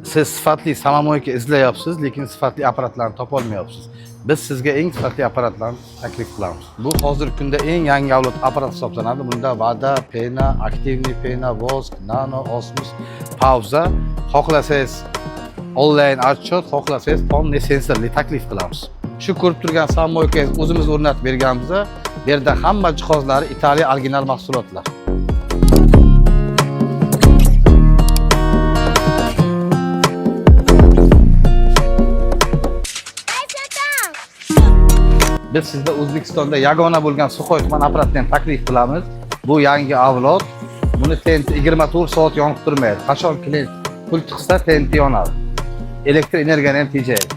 Siz sifatli samomoyka izlayapsiz, lekin sifatli apparatlarni topolmayapsiz. Biz sizga eng sifatli apparatlarni taklif qilamiz. Bu hozirgi kunda eng yangi avlod apparat hisoblanadi. Bunda вода, пена, активный пена, воск, nano, osmos, pauza. Xohlasangiz onlayn отчет, xohlasangiz полный sensorli taklif qilamiz. Shu ko'rib turgan samomoykangiz o'zimiz o'rnatib berganmiz. Bu yerda hamma jihozlari Italiya original mahsulotlar. Biz sizda O'zbekistonda yagona bo'lgan suxoy tuman apparatini ham taklif qilamiz. Bu yangi avlod. Buni TNT 24 soat yonib turmaydi. Qachon klient pul chiqsa TNT yonadi. Elektr energiyani ham tejaydi.